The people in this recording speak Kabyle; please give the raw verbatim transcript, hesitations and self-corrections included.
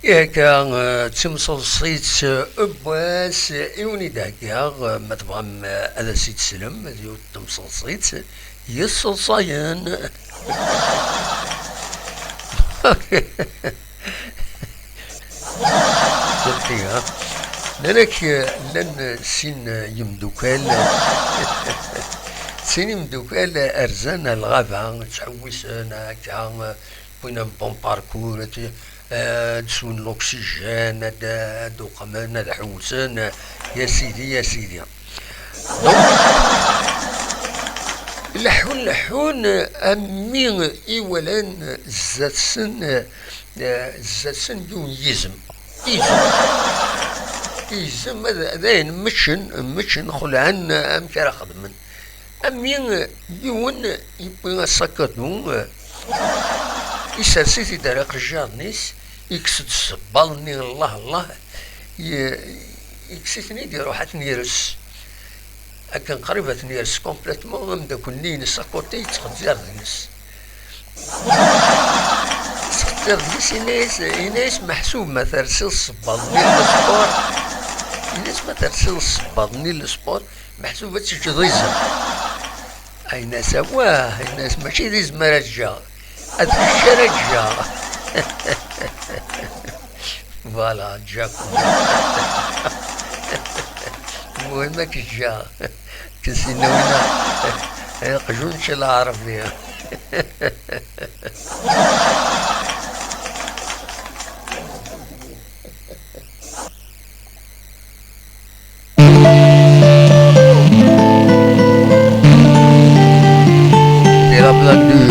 Akka, eh, d timseḍsit, eh, n wass, eh, i wen-id-heggaɣ, eh, ma tebɣam, eh, ad as-id-teslem, d yiwet n temseḍsit yesseḍsayen. Ẓriɣ-tt-id, ha? Nnan-ak, eh, llan, eh, sin, eh, yimdukal, sin yimdukal, eh, rzan ar lɣaba, ttḥewwisen akka, eh, wwin un bon parcours, ad, ad swen l'oxygène, ad, ad uqmen, ad ḥewsen, ya sidi, ya sidi. Donc, leḥḥun, leḥḥun, am mi i walan zdat-sen, zdat-sen yiwen yizem. Izem. Izem, ad, d ayen mmeččen, mmeččen, xelɛen amek ara xedmen. Am mi yiwen yewwi asakadu, isers-it-id ar iqejjaṛen-is, ikkes-d ssebbaḍ-nni, Allah, Allah, i-, ikkes-iten-id, iruḥ ad ten-ires. Akken qrib ad ten-ires complètement, ameddakel-nni-ines à côté yettxezzir deg-s. Yettxezzir deg-s, yenna-yas, yenna-yas: "Meḥsub ma tersiḍ ssebbaḍ-nni n lesport?" Yenna-yas: "Ma tersiḍ ssebbaḍ-nni n lesport, meḥsub ad teǧǧeḍ izem." Yenna-yas: "Awah," yenna-yas, "mačči d izem ara ǧǧeɣ, ad kečč ara ǧǧeɣ." Voilà, ǧǧakum. المهم, ad k-ǧǧeɣ. Ken sinna winna, aqjun d lɛerbi. C'est la blague du